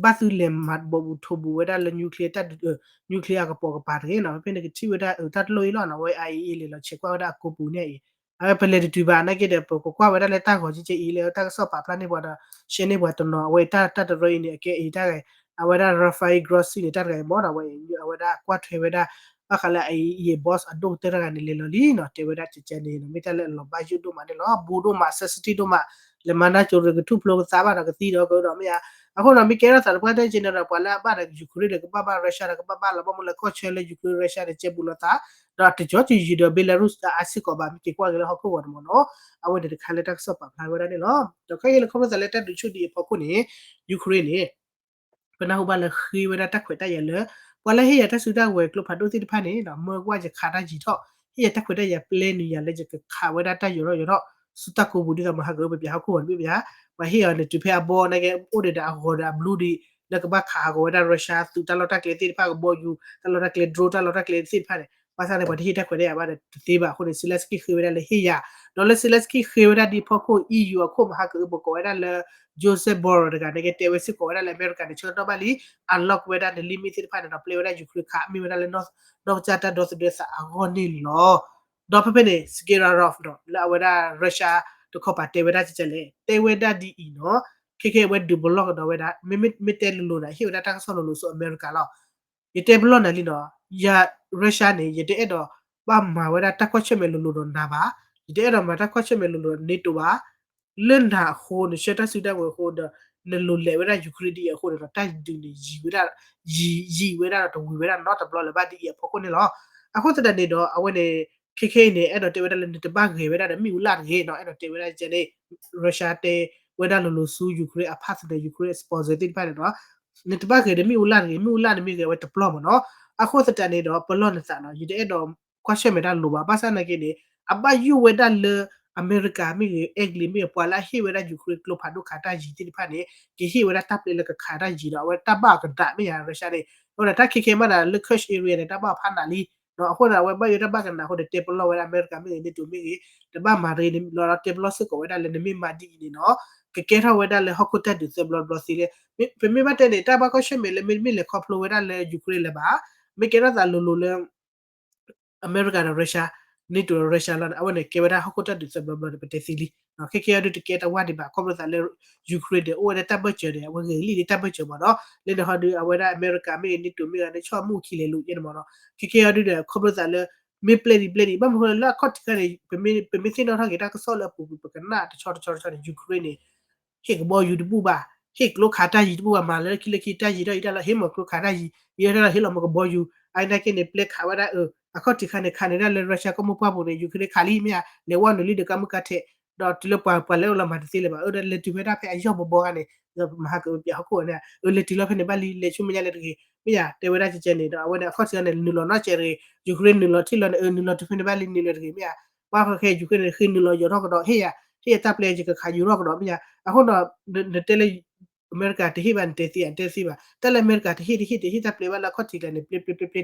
ဘၣ်သုလဲၤမၤဘီဘူးထိးဘူးဝဲဒၣ်လၢ nuclear တၢ် nuclear အကပိာ်ကပၤတဂ့ၤနီၤ ဖဲဖဲန့ၣ်ကထံၣ်ဝဲဒၣ်တၢ်တလိၣ်အံၤလီၤနီၤ အဝဲ IAEA လဲၤလီၤဆဲးကွၢ်ဝဲဒၣ်အကိးပူၤန့ၣ်အံၤ အဝဲပလဲၤတတုၤဘၣ် နာ်က့ဒီး ပကကွၢ်ဝဲဒၣ်လၢတၢ်ဂီၤကဲကဲအံၤလၢတၢ်ကစီၣ်ပာ်ဖျါန့ၢ်ပှၤဒီး share န့ၢ်ပှၤတနီၤ အဝဲတၢ်တရၢအံၤန့ၣ် အကဲအံၤတၢ်ဂ့ၤ အဝဲဒၣ် Rafael Grossi န့ၣ် တၢ်တဂၤအံၤမ့ၢ်ဒီး အဝဲအံၤ အဝဲဒၣ်ကွၢ်ထွဲဝဲဒၣ် ဘၣ်ဃးလၢ IAEA boss အဒိၣ်ကတၢၢ်တဂၤန့ၣ် လဲၤလီၤလံနီၤ တဲဝဲဒၣ်ကကဲန့ၣ်နီၤ မ့ၢ်တၢ်လၢအလီၤဘၣ်ယိၣ်ဒိၣ်မးန့ၣ်လီၤ ဘူးဒိၣ်မး sensitive ဒိၣ်မး လဲၤမၤနၢ်ကၠိရ့ ကထူၣ်ဖျိကသါဘၣ်ဒီးကသံဒီးကဒီးမ့ၢ်ဧါ အဃိဒီးမ့ၢ်ကဲထီၣ်သးတပှၢ်တၢၢ်က့န့ၣ်ဒီး ပှၤလၢအဘၣ်ဒီး Ukraine ဒီးကဘၣ်ဘၣ် Russia ဒီးကဘၣ်ဘၣ်လီၤ. ဘၣ်မနုၤလဲၣ် ကီၢ်ဆၢလၢ Ukraine Russia န့ၣ် ကဲဘူးလိာ်သး ဒီးတကီတယံၤဒီး Belarus တအါစ့ၢ်ကီးဘၣ် မ့ၢ်က့ၤကွၢ်က့ၤလၢဟီၣ်ခိၣ်ဂီၤန့ၣ်မ့ၢ်နီၤ. အဝဲန့ၣ်တခါလၢတၢ်ကစီၣ်ပာ်ဖျါဝဲဒၣ်န့ၣ်လီၤ. ဒီးခဲအံၤလၢခီဖျိသးလၢတၢ်ဒုးဆူၣ်ဒံးအဖီခိၣ်န့ၣ် Ukraine န့ၣ် ပနၢ်ဟူဘၣ်လၢဃ့ဝဲဒၣ်တၢ်ခွဲးတၢ်ယာ်လၢ ပှၤလၢဟ့ၣ်ယၤတၢ်စုတၢ်ဝဲၤကျိဖးဒိၣ်သ့ၣ်တဖၣ်န့ၣ် မၢကွၢ်ယခးတၢ်ယံၤထီၣ် ဟ့ၣ်ယၤတၢ်ခွဲးတၢ်ယာ်ပျဲနုာ်ယၤလၢယကခးဝဲဒၣ်တၢ်ယီၤထီၣ်ယီၤထီၣ် ဆူတၢ်ကိးပူၤဒ်သိးမဟါကပပျးဟီၣ်ခိၣ်ဂီၤတဘ့ၣ်ပယါ ပှၤဟ့ၣ်အီၤန့ၣ်တုၤဖဲအဘီန့ၣ်က့ အိၣ်ဒံးဒီးအဂီၤဒီးအဘျူးဒံး လၢကဘၣ်ခးဟးဂီၤဝဲဒၣ် Russia သုးတၢ်လီၢ်တၢ်ကျဲသ့ၣ်တဖၣ် ကဘီယူၤတၢ်လီၢ်တၢ်ကျဲ drone တၢ်လီၢ်တၢ်ကျဲသ့ၣ်တဖၣ်န့ၣ် ဘၣ်ဆၣ်န့ၣ် ပှၤတဟ့ၣ်တၢ်ခွဲးတၢ်ယာ်ဘၣ်ဒီးတသ့ဘၣ်အဃိန့ၣ် Zelensky ဃ့ဝဲဒၣ်လၢဟ့ၣ်ယၤ ဒီးလၢ Zelensky ဃ့ဝဲဒၣ်ဒ်အဖီခိၣ် EU အခိၣ်မဟါကအုပကိးဝဲဒၣ်လၢ Josep Borrell တဂၤန့ၣ်က့ တဲဝဲစ့ၢ်ကီးဝဲဒၣ်လၢအမဲရကၤန့ၣ် ဆၢကတီၢ်ဘၣ်လံ unlock ဝဲဒၣ်န limit သ့ၣ်တဖၣ်န့ၣ်ဒီး ပျဲဝဲဒၣ် Ukraine ခး မ့ၢ်ဝဲဒၣ်လၢ နီၢ်ကစၢ်တၢ်ဒီသဒၢသးအဂီၢ်န့ၣ်လီၤ. ဒီးဖဲဖဲန့ၣ် Sgerarof ဒီး လၢအဝဲဒၣ် Russia တခီပၤတဲဝဲဒၣ်ကဲလဲၣ် တဲဝဲဒၣ်ဒ်အံၤနီၤ ခဲခဲအဝဲဒုးပလီၢ်ကဒီးဝဲဒၣ် မ့မ့ၢ်တဲလိၤလိၤန့ၣ် ဟ့ၣ်ဝဲဒၣ်တၢ်ကစီၣ်လိၤလိၤဆူအမဲရကၤလီၤ ယတဲပလီၢ်နၤလံနီၤ, ယၤ Russia န့ၣ် ယတအဲၣ်ဒိးဘၣ်မၤဝဲဒၣ်တၢ်ကွၢ်ဆၢၣ်မဲာ်လိၤလိၤဒီးနၤဘၣ်, ယတအဲၣ်ဒိးမၤတၢ်ကွၢ်ဆၢၣ်မဲာ်လိၤလိၤဒီး NATO ဘၣ်, လၢနၤအဃိ နဆှၢတၢ်စုတၢ်ဝဲၤအဃိဒီး နလိၤလဲၤဝဲဒၣ် Ukraine ဒ်အံၤအဃိန့ၣ်ဒီး တၢ်ဒုးန့ၣ် ယံာ်ဝဲဒၣ်, ယံာ်, ယံာ်ဝဲဒၣ်ဒီးတဝံၤဝဲဒၣ်နီတဘျီလၢၤဘၣ်ဒ်အံၤအဖီခိၣ်န့ၣ်လီၤ. အဃိသတးန့ၣ်ဒီး အဝဲန့ၣ် ခဲခဲအံၤန့ၣ် အဲၣ်ဒိးတဲဝဲဒၣ်လၢနတဘၣ်ဂဲၤဝဲဒၣ်ဒီးမ့ၣ်အူလၢ်တဂ့ၤနီၤ, အဲၣ်ဒိးတဲဝဲဒၣ်ကဲန့ၣ် Russia တဲဝဲဒၣ်လိၤလိၤဆူ Ukraine အ partner Ukraine sponsor သ့ၣ်တဖၣ်န့ၣ်ဒီး နတဘၣ်ဂဲၤဒီးမ့ၣ်အူလၢ်တဂ့ၤ, မ့ၣ်အူလၢ်န့ၣ်မ့ၢ်ဂဲၤဝဲတပျီၢ်မ့ၢ်နီၤ. အဃိသတးန့ၣ်ဒီး ပလီၢ်နသးနီၤ, ယတအဲၣ်ဒိးကွၢ်ဆၢၣ်မဲာ်တၢ်လိၤဘၣ်. ဘၣ်ဆၣ်နာ်က့န့ၣ် အဘၣ်ယိၣ်ဝဲဒၣ်လၢ အမဲရကၤမ့ၢ်ဂ့ၤ အဲကလံးမ့ၢ်ဂ့ၤ ပှၤလၢအဟ့ၣ်ဝဲဒၣ် Ukraine ကျိဖးဒိၣ်ခးတၢ်ယံၤသ့ၣ်တဖၣ်န့ၣ် ကဟ့ၣ်ဝဲဒၣ်တၢ်ပျဲလၢကခးတၢ်ယံၤဒီး အဝဲတၢ်ဘၣ်အကဒးမ့ၢ်ယၤ Russia န့ၣ် အဝဲဒၣ်တၢ်ခဲခဲမးဒီးလၢ Kursk area န့ၣ် တၢ်ဘၣ်ဖးနးလံ အဃိန့ၣ် အဝဲဘၣ်ယိၣ်တၢ်ဘၣ်ကနးအဃိန့ၣ် တဲပလီၢ်ဝဲဒၣ်အမဲရကၤမ့ၢ်ဂ့ၤ NATO မ့ၢ်ဂ့ၤ တဘၣ်မၤတဂ့ၤန့ၣ်လီၤ. ဒီးတဲပလီၢ်စ့ၢ်ကီးဝဲဒၣ်လၢနမ့ၢ်မၤဒ်အံၤန့ၣ်နီၤ ကကဲထီၣ်ဝဲဒၣ်လၢဟီၣ်ခိၣ်တၢ်ဒုးသၢဘျီတဘျီသ့လၢ ပမ့ၢ်ဘၣ်တဲန့ၣ် တၢ်ဘၣ်ကွၢ်ဆၢၣ်မဲာ်လၢမ့တမ့ၢ်လဲၤခီဖျိဝဲဒၣ်လၢ Ukraine လၢၤဘၣ်, မ့ၢ်ကဲထီၣ်သးလိၤလိၤလၢ အမဲရကၤဒီး Russia, NATO ဒီး Russia လီၤန့ၣ် အဝဲန့ၣ်ကဲဝဲဒၣ်ဟီၣ်ခိၣ်တၢ်ဒုးသၢဘျီဘျီန့ၣ် ပတဲသ့လံ. ခဲခဲအံၤဒုးတကဲတဝၢ်ဒံးဘၣ် ခီဖျိသးလၢ Ukraine ဒီး အိၣ်ဝဲဒၣ်တၢ်ဘၢၣ်စၢၤဒီး အဝဲဂ့ၤလံလၢတၢ်ဘၢၣ်စၢၤမ့ၢ်နီၤ. လၢန့ၣ်ဟီဒုး အဝဲဒၣ်အမဲရကၤမ့ၢ်ဂ့ၤ NATO မ့ၢ်ဂ့ၤန့ၣ် ဆီၣ်မူၣ်ခံလဲၤလိာ်ယဲန့ၣ်မ့ၢ်နီၤ. ခဲခဲအံၤဒုးဒီး ခီဖျိသးလၢ မ့ၢ်ပျဲဒံးပျဲဒံး ဘၣ်မနုၤဃိလၢလၢအခီၣ်ထံးခါန့ၣ် ပမ့ၢ်သ့ၣ်နီၣ်ထီၣ်က့ၤတၢ်ကစီၣ်လၢအပူၤကွံာ် ပကနၣ်တဆီတဆီတဆီန့ၣ် Ukraine န့ၣ် ဟ့ၣ်ကဘီယူၤတဘူၣ်ဘၣ်, ဟ့ၣ်ကျိခးတၢ်ယံၤတဘူၣ်ဘၣ်, မၤလၢခံလၢခံတၢ်ယံၤထီၣ်ယံၤတၢ်လီၤ ဟ့ၣ်မၤကျိခးတၢ်ယံၤ, ယံၤထီၣ်လီၤဟ့ၣ်လီၤမၤကဘီယူၤ, အနာ်က့န့ၣ် ပျဲခးဝဲဒၣ်အ အခီၣ်ထံးခါန့ၣ် ခးန့ၢ်ဒၣ်လၢ Russia ကီၢ်မိၢ်ပှၢ်ပူၤန့ၣ် Ukraine ခးလံမ့ၢ်ဧါ, လဲၤဝဲနုာ်လံဒီးကါမုၢ်ကါထဲး, ဒီးတုၤလၢပှၤပှၤလဲၤအိၣ်လီၤမၤတသ့လၢၤဘၣ်, အၢ ဒီးလဲၤတုၤဖဲဒၣ်ဖဲအယီၢ်ဘီဘီခါန့ၣ် ဒီးမဟါကပပျးဟီၣ်ခိၣ်န့ၣ် အၢ လဲၤတုၤလီၤဖဲန့ၣ်ဘၣ်လံ လဲၤဆူမဲာ်ညါလဲၤတဂ့ၤ, မ့ၢ်ဧါ, တဲဝဲဒၣ်ကဲကဲန့ၣ် ဒီးအဝဲန့ၣ် အခီၣ်ထံးခါန့ၣ် နုာ်လီၤနီၢ်ကဲးတဂ့ၤ, Ukraine နုာ်လီၤထံၣ်လီၤန့ၣ် အၢ နုာ်လီၤတုၤဖဲန့ၣ်ဘၣ်လံ နုာ်လီၤတဂ့ၤ မ့ၢ်ဧါ, ဘၣ်ဃီခဲ Ukraine န့ၣ် ဃ့နုာ်လီၤယီၤထီၣ်ကဒီး ဟ့ၣ်ယၤ, ဟ့ၣ်ယၤတၢ်ပျဲယကခးယူၤထီၣ်ကဒီး မ့ၢ်ဧါ, အဃိဒီး နတဲလၢ အမဲရကၤတဟ့ၣ်ဘၣ်န့ၣ် တဲသ့ဧါ, တဲသ့ဘၣ်, တၢ်လၢအမဲရကၤတဟ့ၣ်တဟ့ၣ်တဟ့ၣ်တၢ်ပျဲဘၣ်လၢအခီၣ်ထံးကျါန့ၣ် ပျဲပျဲပျဲပျဲ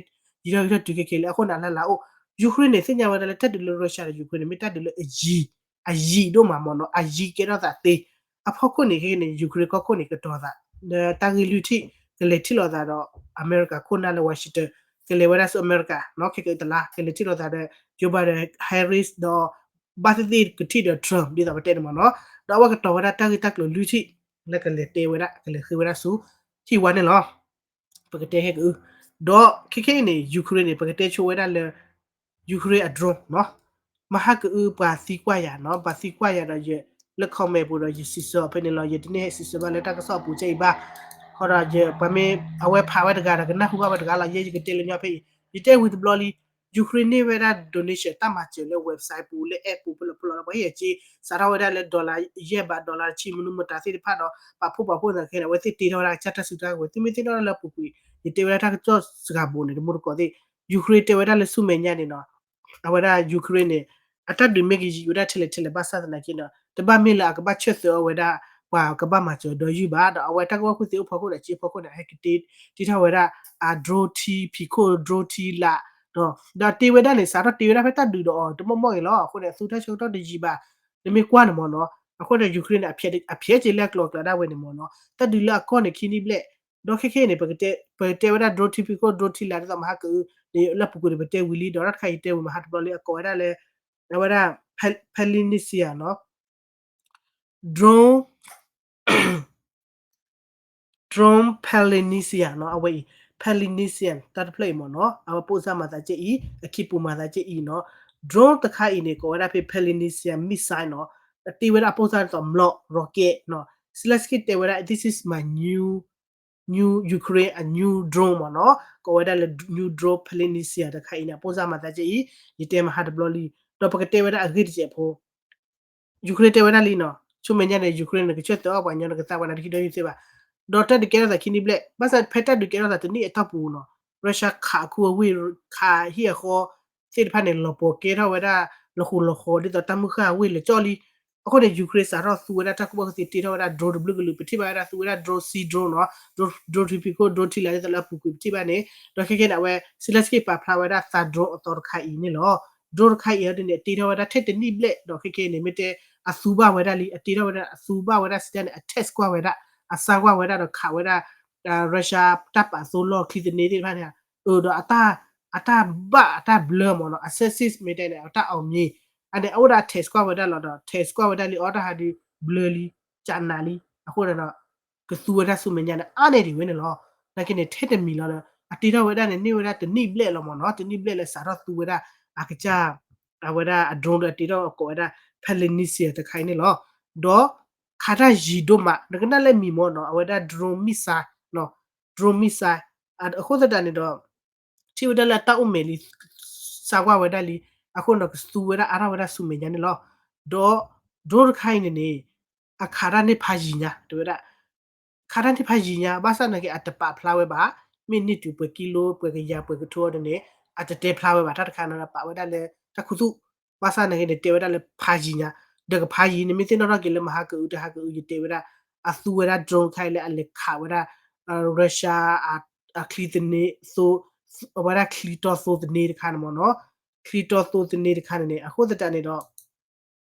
ယံၤထီၣ်ယံၤထီၣ်တုၤခဲကဲလံ အဃိန့ၣ် အလၢ်လၢ်အိၣ်, Ukraine န့ၣ် သ့ၣ်ညါဝဲဒၣ်လၢတၢ်ဒုးလၢ Russia ဒီး Ukraine န့ၣ် မ့ၢ်တၢ်ဒုးလၢအယံၤ, အယံၤဒိၣ်မးမ့ၢ်နီၤ, အယံၤကဲထီၣ်သးသ့, အဖီခိၣ်န့ၣ် ခဲကဲန့ၣ် Ukraine ကီၢ်ခိၣ်န့ၣ် ကတီၤသး လၢတၢ်ဂ့ၢ်လွံၢ်ထံၣ် ကလဲၤထံၣ်လိာ်သးဒီး အမဲရကၤခိၣ်နၢ်လၢ Washington ကလဲၤဝဲဒၣ်ဆူအမဲရကၤနီၤ ခဲကဲတလါ ကလဲၤထံၣ်လိာ်သးဒီး Joe Biden, Harris ဒီး ဘၣ်သ့ၣ်သ့ၣ်ကထံၣ်ဒီး Trump ဒ်သိးပတဲန့ၣ်မ့ၢ်နီၤ, ဒီးအဝဲကတီၤဝဲဒၣ်တၢ်ဂ့ၢ်တၢ်ကျိၤလွံၢ်ထံၣ် လၢကလဲၤတဲဝဲဒၣ် ကလဲၤဃ့ဝဲဒၣ်ဆူ ထံၣ်ဝါန့ၣ်လီၤ. ပကတဲဟဲကအု, ဒီးခဲခဲအံၤန့ၣ် Ukraine န့ၣ် ပကတဲဆိဝဲဒၣ်လၢ Ukraine အ drone နီၤ, မဟါကအုပှၤသံကွၢ်ယၤနီၤ, ပှၤသံကွၢ်ယၤဒီးယဲ လၢ comment ပူၤဒီးယစံးဆၢအီၤဖဲန့ၣ်လီၤ, ယတန့ၢ်ဟဲစံးဆၢဘၣ်လၢတၢ်ကစီၣ်အပူၤကဲအံၤဘၣ်, ဃီဒီးယပှၤမ့ၢ်အဝဲဖးဝဲတဂၤဒီးကနၢ်ဟူဘၣ်ဝဲတဂၤလီၤ, ယဲယကတဲလၢညီဖဲအံၤ, ယတဲဝံၤတဘျီလံ Ukraine န့ၢ်ဝဲဒၣ် donation တၢ်မၤစၢၤလၢ website ပူၤလၢ app ပူၤဖဲလဲၣ်ဖဲလဲၣ်ဒီး ပှၤဟ့ၣ်အစ့ စးထီၣ်ဝဲဒၣ်လၢ dollar ယဲၢ်ဘး dollar တဆံမနုၤမတၤသ့ၣ်တဖၣ်ဒီး ပာ်ဖှိၣ်ပာ်ဖှိၣ်သနာ်က့န့ၣ် အဝဲသ့ၣ်တ့ထီၣ်ဝဲဒၣ်ကစၢ်တၢ်စုတၢ်ဝဲၤ သုမ့ၢ်သ့ၣ်နီၣ်ထီၣ်လၢအပူၤကွံာ် ယတဲဝဲဒၣ်တၢ်ကစီၣ်စှၤဘိးန့ၣ် တမူတကိးသ့ၣ် Ukraine တဲဝဲဒၣ်လၢဆူမဲာ်ညါန့ၣ်နီၤ, အဝဲဒၣ် Ukraine န့ၣ် အတၢ်ဒုးမ့ၢ်ကယံာ်ဝဲဒၣ်ထဲလဲၣ်ထဲလဲၣ်ဘၣ်ဆၣ်သနာ်က့နီၤ တဘၣ်မ့ၢ်လၢအကဘၣ်ဆၢသၢအီၤဝဲဒၣ် ပှၤကဘၣ်မၤစၢၤဒီးယုၢ်ဘၣ် ဒီးအဝဲတၢ်ကူၣ်ဘၣ်ကူၣ်သ့အိၣ်ဖီခိၣ်ဒီးစ့ဖီခိၣ်န့ၣ် အဟဲကတ့ထီၣ်ဝဲဒၣ် အ drone ထံဖံးခိၣ် drone ထံလာ် ဒီးတ့ဝဲဒၣ်န့ၣ် စးထီၣ်တ့ဝဲဒၣ်ဖဲတၢ်ဒုးဒီးအီၤ တမီၢ်မီၢ်ဂ့ၤလီၤ. အဃိန့ၣ် အသူတၢ်ဆၢကတီၢ်တယံာ်ဘၣ် နမ့ၢ်ကွၢ်န့ၣ်မ့ၢ်နီၤ, အဃိန့ၣ် Ukraine န့ၣ် အဖျဲးက့ၤလၢအကျိၤအကျဲဒၣ်ဝဲန့ၣ်မ့ၢ်နီၤ, တၢ်ဒုးလၢအကီၢ်န့ၣ် ခံနံၣ်ဘျဲၣ်, ဒီးခဲခဲအံၤန့ၣ် ပကတဲဝဲဒၣ် drone ထံဖံးခိၣ် drone ထံလာ် ဒ်သိးမဟါကအု လၢအပူၤကွံာ်န့ၣ် ပတဲဝံၤလံ ဒီးတၢ်တခါအံၤတဲဝံၤမဟါတဘျီလံ အကိးဝဲဒၣ်လၢ အဝဲဒၣ် Pelinisyan နီၤ, drone drone Pelinisyan နီၤ, အဝဲအံၤ Pelinisyan တၢ်တဖျၢၣ်အံၤမ့ၢ်နီၤ, အဝဲပိၢ်စၢ်မၤသးကဲအံၤ အခံပူၤမၤသးကဲအံၤနီၤ, drone တခါအံၤန့ၣ် ကိးဝဲဒၣ်ဖဲ Pelinisyan missile နီၤ, အတ့ဝဲဒၣ်အပိၢ်စၢ်ဒ်သိး မျီး rocket နီၤ, Zelensky တဲဝဲဒၣ် this is my new new Ukraine a new drone မ့ၢ်နီၤ, ကိးဝဲဒၣ်လၢ new drone Palanisya တခါအံၤန့ၣ် အပိၢ်စၢ်မၤသးကဲအံၤ ယတဲမဟါတဘျီလံ, ဒီးပကတဲဝဲဒၣ်အဂ့ၢ်တစဲးဖိ Ukraine တဲဝဲဒၣ်လံနီၤ, ဆူမဲာ်ညါန့ၣ် Ukraine န့ၣ် ကဆၢထၢၣ်အီၣ်ပှၤညီ နကသးပှၤနၤတခံဒီးယုာ်သ့ဘၣ်, ဒီးတၢ်ဒုးကဲထီၣ်သးခံနံၣ်ဘျဲၣ်, ဘၣ်ဆၣ်ဖဲတၢ်ဒုးကဲထီၣ်သးတနံၣ်အတီၢ်ပူၤနီၤ Russia ခးအခူအဝ့ၢ် ခးဟံၣ်အဃီသ့ၣ်တဖၣ်န့ၣ် လီၤပှီၤကဲထီၣ်ဝဲဒၣ် လီၤဃိးလီၤဃီၤ ဒ်သိးတၢ်မုၢ်ဃၢ်အဝ့ၢ်လၢာ်ကၠီလံ. အဃိန့ၣ် Ukraine စးထီၣ်သူဝဲဒၣ်တၢ်ကူၣ်ဘၣ်ကူၣ်သ့ တ့ထီၣ်ဝဲဒၣ် drone တဘျုးကလုာ် ပထံၣ်ဘၣ်ဝဲဒၣ်သူဝဲဒၣ် drone, sea drone နီၤ, drone, drone ထံဖံးခိၣ် drone ထံလာ် ဒ်သိးလၢအပူၤကွံာ် ပထံၣ်ဘၣ်န့ၣ်, ဒီးခဲကဲန့ၣ် အဝဲ Zelensky ပာ်ဖျါဝဲဒၣ်သး drone အသီတခါအံၤန့ၣ်လီၤ. drone တခါအံၤအံၤန့ၣ် အတ့ထီၣ်ဝဲဒၣ်ထဲတနံၣ်ဘျဲၣ် ဒီးခဲကဲန့ၣ် မ့ၢ်တဲ အသူဘၣ်ဝဲဒၣ်လံ, အတ့ထီၣ်ဝဲဒၣ် အသူဘၣ်ဝဲဒၣ်စံးတၢ်န့ၣ် အ test ကွၢ်ဝဲဒၣ်, အစါကွၢ်ဝဲဒၣ်ဒီးခးဝဲဒၣ် Russia တၢ်ပာ်သိလီၢ်ချံသန့သ့ၣ်တဖၣ်န့ၣ်, အၢ ဒီးအတၢ် အတၢ်ဘၣ်အတၢ်ဘျၢမ့ၢ်နီၤ, အ success မ့ၢ်တဲန့ၣ် အတၢ် အောင်မြင်, အန့ၣ် အအိၣ်ဒၣ် test ကွၢ်ဝဲဒၣ်လီၤဒီး test ကွၢ်ဝဲဒၣ်လံ အီတၢ်ဟးဒုးဘျၢလံ, ကနးလံ, အဃိဒီး ကသူဝဲဒၣ်ဆူမဲာ်ညါန့ၣ် အါန့ၢ်ဒံးဝဲန့ၣ်လီၤ. နာ်က့န့ၣ် ထဲတမံၤလီၤဒီး အတ့ထီၣ်ဝဲဒၣ်န့ၣ် န့ၢ်ဝဲဒၣ်တနံၣ်ဘျဲၣ်လီၤမ့ၢ်နီၤ, တနံၣ်ဘျဲၣ်လၢစးထီၣ်သူဝဲဒၣ် အကစၢ် အဝဲဒၣ်အ drone ဒီးအတ့ထီၣ်ကိးဝဲဒၣ် Palanisya တခါအံၤန့ၣ်လီၤ. ဒီးခးတၢ်ယံၤဒိၣ်မး နကနၣ်လၢမံၤမ့ၢ်နီၤ, အဝဲဒၣ် drone missile နီၤ, drone missile အဃိသတးန့ၣ်ဒီး ထံၣ်ဝဲဒၣ်လၢအတၢ်အိၣ်မဲာ်လံ, စါကွၢ်ဝဲဒၣ်လံ, အဃိန့ၣ်ဒီးကသူဝဲဒၣ်အါထီၣ်ဝဲဒၣ်ဆူမဲာ်ညါန့ၣ်လီၤ. ဒီး drone တခါအံၤန့ၣ်န့ၣ် အခးတၢ်န့ၢ်ဖးယံၤညါ တဲဝဲဒၣ်, ခးတၢ်န့ၢ်ဖးယံၤညါ ဘၣ်ဆၣ်နာ်က့အတပာ်ဖျါဝဲဘၣ်, မ့ၢ်န့ၢ်တုၤပှဲၤကံလိ ပှဲၤကယၤ ပှဲၤကထိအီၤန့ၣ် အတတဲဖျါဝဲဘၣ်, တၢ်တခါန့ၣ်ဒီးပာ်ဝဲဒၣ်လၢတၢ်ခူသူၣ်, ဘၣ်ဆၣ်နာ်က့န့ၣ် တဲဝဲဒၣ်လၢဖးယံၤညါ, ဒီးကဖးယံၤန့ၣ် မ့ၢ်သ့ၣ်နီၣ်ထီၣ်က့ၤလၢမဟါကအုးတဟါကအုး ယတဲဝဲဒၣ်, အသူဝဲဒၣ် drone တခါအံၤလၢအလဲၤခးဝဲဒၣ် Russia အချံသန့သိ, အဝဲဒၣ်ချံတီသိသန့တခါန့ၣ်မ့ၢ်နီၤ, ချံတီသိသန့တခါန့ၣ်န့ၣ် အဃိသတးန့ၣ်ဒီး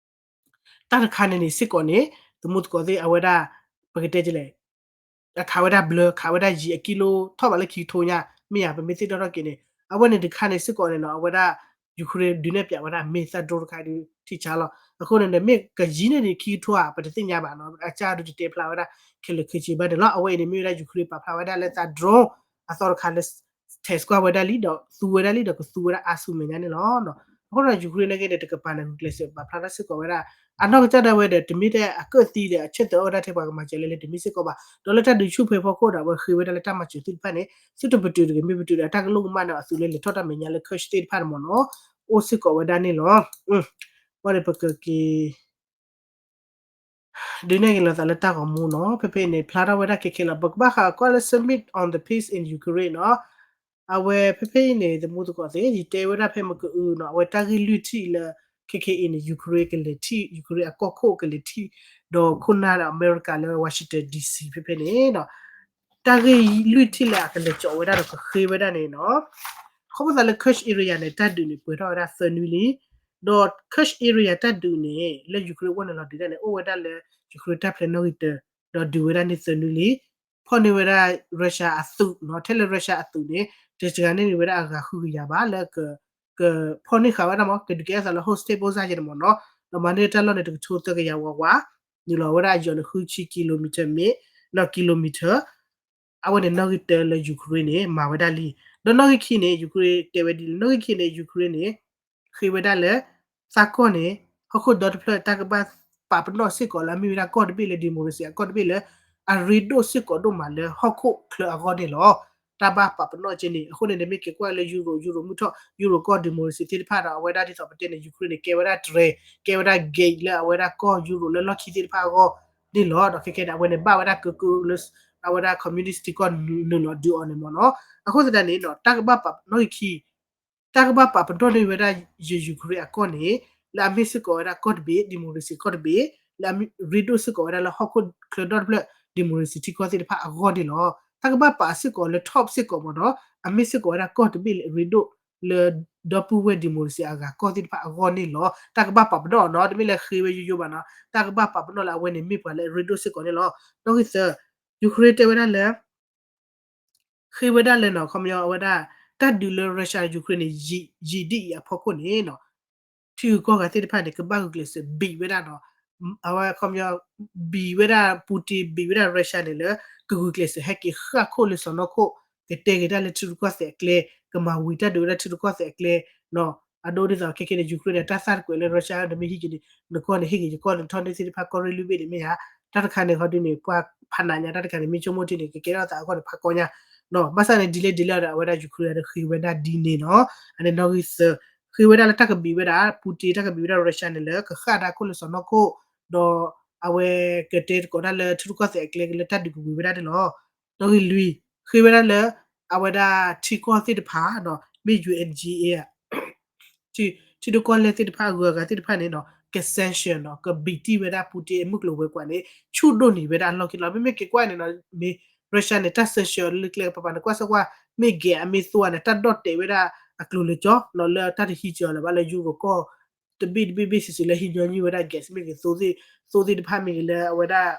တၢ်တခါန့ၣ်န့ၣ်စ့ၢ်ကီးန့ၣ် သမူသကိးသ့ၣ် အဝဲဒၣ် ပကတဲဒ်လဲၣ်, အခးဝဲဒၣ်ဘျၢ ခးဝဲဒၣ်ယံၤ အကံလိထီၣ်ဘးလၢခံကထိညါ မ့ၢ်ဧါ, ပမ့ၢ်သ့ၣ်နီၣ်ထီၣ်က့ၤန့ၣ် အဝဲန့ၣ်တခါန့ၣ်စ့ၢ်ကီးန့ၣ်နီၤ အဝဲဒၣ် Ukraine ဒုးနဲၣ်ပၠးဝဲဒၣ်မ့ၢ်သး drone တခါဒုးထံၣ်ဆါလီၤ. အဃိန့ၣ်န့ၣ် မ့ၢ်ကယံၤန့ၢ်ဒံးခံကထိဧါ ပတသ့ၣ်ညါဘၣ်နီၤ, အကစၢ်ဒုးတတဲဖျါဝဲဒၣ် ခဲလၢာ်ခဲဆ့ဘၣ်န့ၣ်လီၤ. အဝဲအံၤန့ၣ်မ့ၢ်ဝဲဒၣ် Ukraine ပာ်ဖျါဝဲဒၣ်လၢသး drone အသီတခါလၢ test ကွၢ်ဝဲဒၣ်လံဒီးသူဝဲဒၣ်လံဒီးကသူဝဲဒၣ်အါဆူမဲာ်ညါန့ၣ်လီၤ. အဃိဒီး Ukraine နာ်က့န့ၣ် တကပၤန့ၣ် ဂုာ်ကျဲးစၢးပာ်ဖျါထီၣ်စ့ၢ်ကီးဝဲဒၣ် အနီၢ်ကစၢ်ဒၣ်ဝဲဒီး တမ့ၢ်ထဲအကၢၣ်သံဒီး အဆၢသၢၣ်အီၣ်ဝဲဒၣ်ထဲပှၤကမၤစၢၤလဲၣ်လဲၣ် တမ့ၢ်စ့ၢ်ကီးဘၣ်. ဒီးလၢတၢ်ဒုးဆူၣ်ဖဲဖီခိၣ်ဒီး အဝဲဃ့ဝဲဒၣ်လၢတၢ်မၤစၢၤသ့ၣ်တဖၣ်န့ၣ် သုတပတုာ်တဂ့ၤ မ့ၢ်ပတုာ်ဒီး တၢ်ကလိၣ်ကမၣ်န့ၣ် အသုးလၢလဲၤထီၣ်တၢ်မဲာ်ညါလၢ Kursk သ့ၣ်တဖၣ်န့ၣ်မ့ၢ်နီၤ အိၣ်စ့ၢ်ကီးဝဲဒၣ်န့ၣ်လီၤ. ဘၣ်ဒီးပကက့ၤ ဒုးနဲၣ်က့ၤလိာ်သးလၢတၢ်ဂီၤမူနီၤ, ဖဲဖဲအံၤန့ၣ် ဖျါထီၣ်ဝဲဒၣ်ခဲခဲလီၤ. ပကဘၣ်ဃးကွၢ်လၢ Summit on the Peace in Ukraine နီၤ, အဝဲဖဲဖဲအံၤန့ၣ် သမူသကိးသ့ၣ် ယတဲဝဲဒၣ်ဖဲမကအုနီၤ, အဝဲတၢ်ဂ့ၢ်လွံၢ်ထံၣ်လၢ ခဲခဲအံၤန့ၣ် Ukraine ကလဲၤထံၣ် Ukraine အကီၢ်ခိၣ်ကလဲၤထံၣ် ဒီးခိၣ်နၢ်ဒီး အမဲရကၤလၢ Washington DC ဖဲဖဲန့ၣ်နီၤ, တၢ်ဂ့ၢ်လွံၢ်ထံၣ်လၢအကလဲၤကၠီးဝဲဒၣ်ဒီးကဃ့ဝဲဒၣ်န့ၣ်နီၤ, ခီဖျိသးလၢ Kursk area န့ၣ် တၢ်ဒုးန့ၣ် ပှဲၤထီၣ်ဝဲဒၣ်သၢနွံလံ, ဒီး Kursk area တၢ်ဒုးန့ၣ် လၢ Ukraine အဂီၢ်န့ၣ်လီၤဒုးဒၣ်န့ၣ် အိၣ်ဝဲဒၣ်လၢ Ukraine တၢ်ဖျဲးနီၣ်ဂံၢ်တၢ ဒီးဒုးဝဲဒၣ်န့ၣ်သၢနွံလံ, ဖီၣ်န့ၢ်ဝဲဒၣ် Russia အသုးနီၤ, ထဲလၢ Russia အသုးန့ၣ် တစှၤန့ၢ်ဝဲဒၣ်အဂၤဃုကယၤဘၣ်လၢ ကဖီၣ်န့ၢ်ဃာ်ဝဲဒၣ်မ့ၢ် ကဒုးကဲထီၣ်သးလၢ hostage ဖိစၢ်ယဲန့ၣ်မ့ၢ်နီၤ, ဒီးမၤန့ၢ်တၢ်လီၢ်န့ၣ် တကထိသၢကယၤဝးဝး, နုာ်လီၤဝဲဒၣ်အယီၤန့ၣ် ဃုဆံ kilometer မ့ၢ် နီၢ် kilometer အဝဲန့ၣ် နီၣ်ဂံၢ်တၢလၢ Ukraine န့ၣ် မၤဝဲဒၣ်လံ. ဒီးနီၣ်ဂံၢ်ခံန့ၣ် Ukraine တဲဝဲဒ်လဲၣ်, နီၣ်ဂံၢ်ခံန့ၣ် Ukraine န့ၣ် ဃ့ဝဲဒၣ်လၢ သးကီၢ်န့ၣ် ဟီၣ်ခိၣ်ဒီတဖျၢၣ် တၢ်ကဘၣ်ပာ်ပနီၣ်စ့ၢ်ကီးလၢအမ့ၢ်ဝဲဒၣ်ကီၢ်တဘ့ၣ်လၢ democracy အကီၢ်တဘ့ၣ်လၢ အရ့ဒိၣ်စ့ၢ်ကီးဒိၣ်မးလၢဟီၣ်ခိၣ်ချၢအဂီၢ်န့ၣ်လီၤ. တၢ်ဘၣ်ပာ်ပနီၣ်က့န့ၣ် အဃိန့ၣ် နမ့ၢ်က့ၤကွၢ်လၢ Europe, Europe မုၢ်ထီၣ် Europe ကီၢ် democracy သ့ၣ်တဖၣ်ဒီး အဝဲဒၣ်ဒ်သိးပတဲန့ၣ် Ukraine န့ၣ် ကဲဝဲဒၣ်တြဲၤ ကဲဝဲဒၣ် gate လၢအဝဲဒၣ်ကီၢ် Europe လၢလီၢ်ခံသ့ၣ်တဖၣ်အဂီၢ်န့ၣ်လီၤ. ဒီးခဲခဲန့ၣ် အဝဲန့ၣ်ဘၣ်ဝဲဒၣ်ကကလၢ အဝဲဒၣ် communist ထံကီၢ်နုာ်လီၤဒုးအီၤန့ၣ်မ့ၢ်နီၤ. အဃိသတးန့ၣ် တၢ်ကဘၣ်ပာ်ပနီၣ်ဂံၢ်ခံ တၢ်ကဘၣ်ပာ်ပနီၣ်န့ၢ်ဝဲဒၣ်ယ Ukraine အကီၢ်န့ၣ် လၢအမ့ၢ်စ့ၢ်ကီးဝဲဒၣ်ကီၢ်တဘ့ၣ် democracy ကီၢ်တဘ့ၣ် လၢအရ့ဒိၣ်စ့ၢ်ကီးဝဲဒၣ်လၢဟီၣ်ခိၣ်ချၢဒီတဖျၢၣ် democracy ထံကီၢ်သ့ၣ်တဖၣ်အဂီၢ်န့ၣ်လီၤ. တၢ်ကဘၣ်ပာ်စ့ၢ်ကီးလၢ top စ့ၢ်ကီးမ့ၢ်နီၤ အမ့ၢ်စ့ၢ်ကီးဝဲဒၣ်ကီၢ်တဘ့ၣ်လၢအရ့ဒိၣ်လၢဒီပုၢ်ဝဲၢ် democracy အဂၤကီၢ်သ့ၣ်တဖၣ်အဂီၢ်န့ၣ်လီၤ. တၢ်ကဘၣ်ပာ်ပနီၣ်အီၤနီၤ တမ့ၢ်လၢဃ့ဝဲယိယိဘၣ်နီၤ တၢ်ကဘၣ်ပာ်ပနီၣ်လၢအဝဲန့ၣ်မ့ၢ်ပှၤလၢအရ့ဒိၣ်စ့ၢ်ကီးန့ၣ်လီၤ. နီၣ်ဂံၢ်သၢ Ukraine တဲဝဲဒၣ်လၢ ဃ့ဝဲဒၣ်လၢနီၤ ခီပညီအဝဲဒၣ် တၢ်ဒုးလၢ Russia Ukraine န့ၣ် ယံာ်ဒ်အံၤအဖီခိၣ်န့ၣ်နီၤ ထံဂုၤကီၢ်ဂၤသ့ၣ်တဖၣ်န့ၣ် ကဘၣ်ဂုာ်ကျဲးစၢးဘံးဝဲဒၣ်နီၤ အဝဲခီပညီ ဘံးဝဲဒၣ် Putin ဘံးဝဲဒၣ် Russia န့ၣ်လၢ ကဂုာ်ကျဲးစၢးဟဲက့ၤဃၣ်ခိၣ်လၢစီၢ်နီၤခိၣ် ကတဲာ်က့ၤတၢ်လၢထံရူၢ်ကီၢ်သဲးအကျဲ ကမၤဝံၤတၢ်ဒုးဝဲဒၣ်ထံရူၢ်ကီၢ်သဲးအကျဲ အဒိဒ်သိးခဲခဲန့ၣ် Ukraine န့ၣ် တၢ်သၣ်တကွဲးလၢ Russia န့ၣ်မ့ၢ်ဟံးက့ၤန့ၣ် နကီၢ်န့ၣ်ဟ့ၣ်က့ၤယကီၢ်န့ၣ် ထီၣ်န့ၢ်သ့ၣ်တဖၣ်ကီၢ်ရ့ၣ်လွံၢ်ဘ့ၣ်န့ၣ်မ့ၢ်ဧါ တၢ်တခါန့ၣ် ခီဒုန့ၣ် ပှၤဖးနးညါ တၢ်တခါန့ၣ် မ့ၢ်ဆိကမိၣ်ထံန့ၣ် ကကဲထီၣ်သးအဂီၢ်န့ၣ် ဖးကီညါနီၤ. ဘၣ်ဆၣ်န့ၣ် ဒ်လဲၣ်ဒ်လဲၣ်ဒီး အဝဲဒၣ် Ukraine ဒီးဃ့ဝဲဒၣ်ဒ်န့ၣ်နီၤ. အန့ၣ်နီၣ်ဂံၢ်သၢ, ဃ့ဝဲဒၣ်လၢတၢ်ကဘံးဝဲဒၣ် Putin တၢ်ကဘံးဝဲဒၣ် Russia န့ၣ်လၢ ကဃၣ်ဒၣ်ခိၣ်လၢစီၢ်နီၤခိၣ်, ဒီးအဝဲကတဲသကိးတၢ်လၢထံရူၢ်ကီၢ်သဲးအကျဲလၢတၢ်ဒုးကဝံၤဝဲဒၣ်န့ၣ်လီၤ. နီၣ်ဂံၢ်လွံၢ်, ဃ့ဝဲဒၣ်လၢ အဝဲဒၣ်ထံကီၢ်သ့ၣ်တဖၣ်နီၤ, မ့ၢ် ယူၣ်အၣ်အ့ၣ် ထံ, ထံဒိၣ်ကီၢ်လဲၢ်သ့ၣ်တဖၣ် အဂုၤအဂၤသ့ၣ်တဖၣ်န့ၣ်နီၤ က sanction နီၤ, ကဘံးတံၢ်ဝဲဒၣ် Putin အမုၢ်ကျိၤဝဲၤကွာ်န့ၣ် ဆူၣ်ဒိၣ်န့ၢ်ဝဲဒၣ်အလီၢ်ခံလီၤ. မ့မ့ၢ်က့ၤကွၢ်န့ၣ်နီၤ, မ့ၢ် Russia န့ၣ် တၢ် sanction လၢကျဲကပၤပၤန့ၣ် ကွၢ်စၢၤကွၢ် မ့ၢ်ဂဲၤအမ့ၢ်သိအီၤန့ၣ် တၢ်ဒီၣ်တဲာ်ဝဲဒၣ်အကျိၤလၢကၠီနီၤ, လၢတၢ်တဟံးကၠီၤလၢၤဘၣ်လၢ ယူကီၢ် တဘ့ၣ်တဘ့ၣ်ဘ့ၣ်ဆံးဆံးလၢဟံးညီနုၢ်ဝဲဒၣ် gas မ့ၢ်ဂ့ၤ သိသ့ၣ်တဖၣ်မ့ၢ်ဂ့ၤလၢအဝဲဒၣ်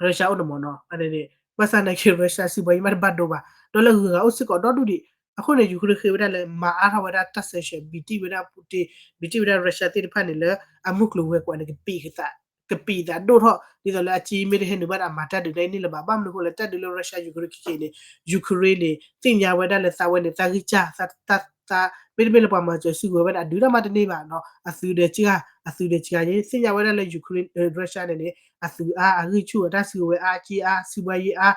Russia အိၣ်န့ၣ်မ့ၢ်နီၤ. အန့ၣ်န့ၣ် ဘၣ်ဆၣ်သနာ်က့ Russia စံးဘှါယံၤမးတဘၣ်ဒိဘၣ်, ဒီးလၢအဂုၤအဂၤအိၣ်စ့ၢ်ကီးဒီဒူၣ်ဒံး. အဃိန့ၣ် Ukraine ဃ့ဝဲဒၣ်လၢ မၤအါထီၣ်ဝဲဒၣ်တၢ် sanction ဘံးတံၢ်ဝဲဒၣ် Putin, ဘံးတံၢ်ဝဲဒၣ် Russia သ့ၣ်တဖၣ်န့ၣ်လၢ အမုၢ်ကျိၤဝဲၤကွာ်န့ၣ် ကပံးသး, ကပံးသးဒိၣ်ထီၣ် ဒ်သိးလၢအက့မ့ၢ်တဟဲနုာ်ဘၣ်ဒီး အမၤတၢ်ဒုးတၢ်အံၤန့ၣ်လၢၤဘၣ်. ဘၣ်မနုၤအဃိလဲၣ် တၢ်ဒုးလၢ Russia Ukraine ခဲက့န့ၣ် Ukraine န့ၣ် သ့ၣ်ညါဝဲဒၣ်လၢသးဝဲန့ၣ် သးဂံၢ်စၢ် သး သး မ့တမ့ၢ်လၢပှၤမၤစၢၤစုကဝဲၤဝဲဒၣ် အဒုးတၢ်မၤတန့ၢ်ဘၣ်နီၤ, အသုးဒီးစှၤ, အသုးဒီးစှၤယ့ သ့ၣ်ညါဝဲဒၣ်လၢ Ukraine, Russia န့ၣ်န့ၣ် အသုးအါ အဂံၢ်ဆူၣ်အတၢ်စုကဝဲၤအါ အက့အါ စံးဘှါယံၤအါ,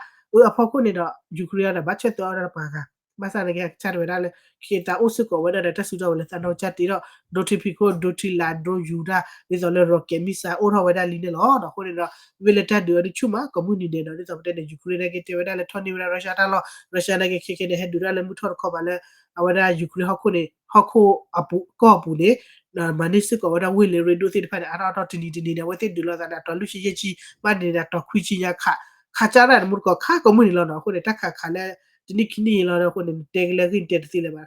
အဖီခိၣ်န့ၣ်ဒီး Ukraine ဒီးဘၣ်ဆၢၣ်သၢအီၤဒီးပှၤဂၤ ဘၣ်ဆၣ်သနာ်က့ ကစၢ်တဝဲဒၣ်လၢ ခဲသးအိၣ်စ့ၢ်ကီးဝဲဒၣ်ဒီးတၢ်စုကဝဲၤလၢသးနီၢ်ကစၢ်တ့ထီၣ် ဒိထံဖံးခိၣ် ဒိထံလာ် ဒိယူၤတၢ် ဒ်သိးလၢ rocket missile အိၣ်ထီၣ်ဝဲဒၣ်လံန့ၣ်လီၤ. အဃိန့ၣ်ဒီး မ့ၢ်လၢတၢ်ဒုးအီၤဒုးဆူၣ်မး ကိးမုၢ်နံၤဒဲးဒီး ဒ်သိးပတဲန့ၣ် Ukraine နာ်က့တဲဝဲဒၣ်လၢထီၣ်န့ၢ်ဝဲဒၣ် Russia တၢ်လီၢ် Russia နာ်က့ခဲကဲန့ၣ် ဟဲဒုးတၢ်လၢမုၢ်ထီၣ်တခီပၤလၢ အဝဲဒၣ် Ukraine ဟီၣ်ခိၣ်န့ၣ် ဟီၣ်ခိၣ်အပူၤ ကီၢ်အပူၤန့ၣ် မၤန့ၢ်စ့ၢ်ကီးဝဲဒၣ်ဝ့ၢ်လၢရ့ဒိၣ်သ့ၣ်တဖၣ်န့ၣ် အါထီၣ်အါထီၣ်တနံၤတနံၤန့ၣ် အဝဲသ့ၣ်ဒုးလိာ်သးန့ၣ် အတီၤလွံၢ်ဆံယဲၢ်ဆံ ဘၣ်န့ၣ်န့ၣ် အတီၤခွံဆံညါခး ခးကၢ်ဒၣ်တမူတကိး ခးကိးမုၢ်နံၤလီၤနီၤ. အဃိန့ၣ် တၢ်ခးခးလၢ တနံၣ်ခံနံၣ်အံၤလီၤဒီး အဃိန့ၣ် နတဲက့ၤလၢ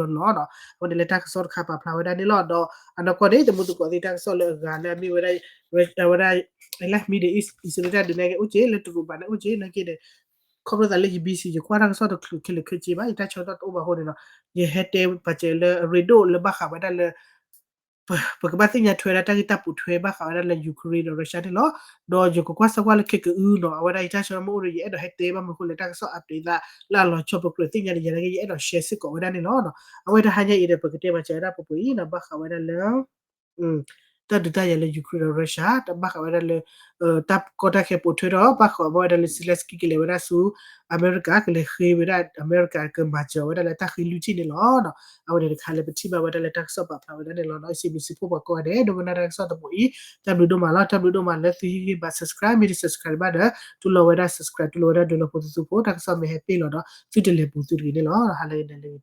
အဂ့ၢ်နတဲတသ့လၢၤဘၣ် ခးက့ၤန့ၣ် ဒီယူၢ်လီၤလီၤနီၤ. အဃိန့ၣ် လၢတၢ်ကစီၣ်တခါပာ်ဖျါဝဲဒၣ်န့ၣ်လီၤ. ဒီးအနီၢ်ကီၢ်န့ၣ် တမူတကိးသ့ၣ်တၢ်ကစီၣ်လၢအဂၤလၢအမ့ၢ်ဝဲဒၣ် ဝဲဒၣ် Middle East အံၣ်စရ့လးတၢ်ဒုးန့ၣ်က့ အိၣ်က့ လၢတရူးဘၣ်န့ၣ် အိၣ်က့ နာ်က့ဒီး ခီဖျိသးလၢ ယ busy ယကွၢ်တၢ်ကစီၣ်တချုးခဲလၢာ်ခဲဆ့ဘၣ် ယတၢ်ဆၢကတီၢ်တအိၣ်ဘၣ်အဃိန့ၣ်နီၤ ယဟဲတဲပာ်စၢၤလၢအရ့ဒိၣ်လၢဘၣ်ဃးဝဲဒၣ်လၢ ပကဘၣ်သ့ၣ်ညါထွဲဒၣ်တၢ်ဂ့ၢ်တၢ်ပိာ်ထွဲဘၣ်ဃးဝဲဒၣ်လၢ Ukraine ဒီး Russia န့ၣ်လီၤ. ဒီးယကကွၢ်စၢၤကွၢ်လၢခဲကအုနီၤ အဝဲဒၣ်ယတၢ်ဆၢမ့ၢ်အိၣ်ဒီး ယအဲၣ်ဒိးဟဲတဲဘၣ်မနုၤအဃိလဲၣ် တၢ်ကစီၣ်အပျ့ၤသးလၢအလီၤဆီပကြၢးသ့ၣ်ညါန့ၣ် ယနာ်က့ ယအဲၣ်ဒိး share စ့ၢ်ကီးဝဲဒၣ်န့ၣ်လီၤ. အဝဲတဟါညါအံၤဒီး ပကတဲပာ်စၢၤဝဲဒၣ်ပှဲၤပှဲၤအံၤနီၤ ဘၣ်ဃးဝဲဒၣ်လၢ တၢ်ဒုးတၢ်ယၤလၢ Ukraine ဒီး Russia တၢ်ဘၣ်ဃးဝဲဒၣ်လၢ တၢ်ကီတၢ်ခဲပိာ်ထွဲထီၣ် ဘၣ်ဃးဝဲဒၣ်လၢ Zelenskyy ကလဲၤဝဲဒၣ်ဆူ အမဲရကၤ ကလဲၤဃ့ဝဲဒၣ် အမဲရကၤကမၤစၢၤဝဲဒၣ်လၢတၢ်ဃ့လွံၢ်ထံၣ်န့ၣ်လီၤ. အဝဲန့ၣ်တခါလၢပထံၣ်ဘၣ်ဝဲဒၣ်လၢတၢ်ကစီၣ်ပာ်ဖျါဝဲဒၣ်န့ၣ်လီၤ. စံးဘျုးစံးဖှိၣ်ပှၤကိးဂၤဒဲး ဒိကနၣ်တၢ်ကစီၣ်တဘိအံၤ တၢ်ဘျုးဒိၣ်မးလီၤ. တၢ်ဘျုးဒိၣ်မးလၢသုဟ့ၣ်ဂံၢ်ဘါ subscribe မ့ၢ်တ subscribe ဘၣ်ဒီး တူၢ်လိာ်ဝဲဒၣ် subscribe တူၢ်လိာ်ဝဲဒၣ်ဒုးလိာ်ဖိသုသုဖိ တၢ်ကစီၣ်မ့ၢ်ဟဲပ့ၢ်လီၤဒီး သုတလဲၤပူၤသုတဂ့ၤန့ၣ်လီၤ. ဟါလၢအဂ့ၤ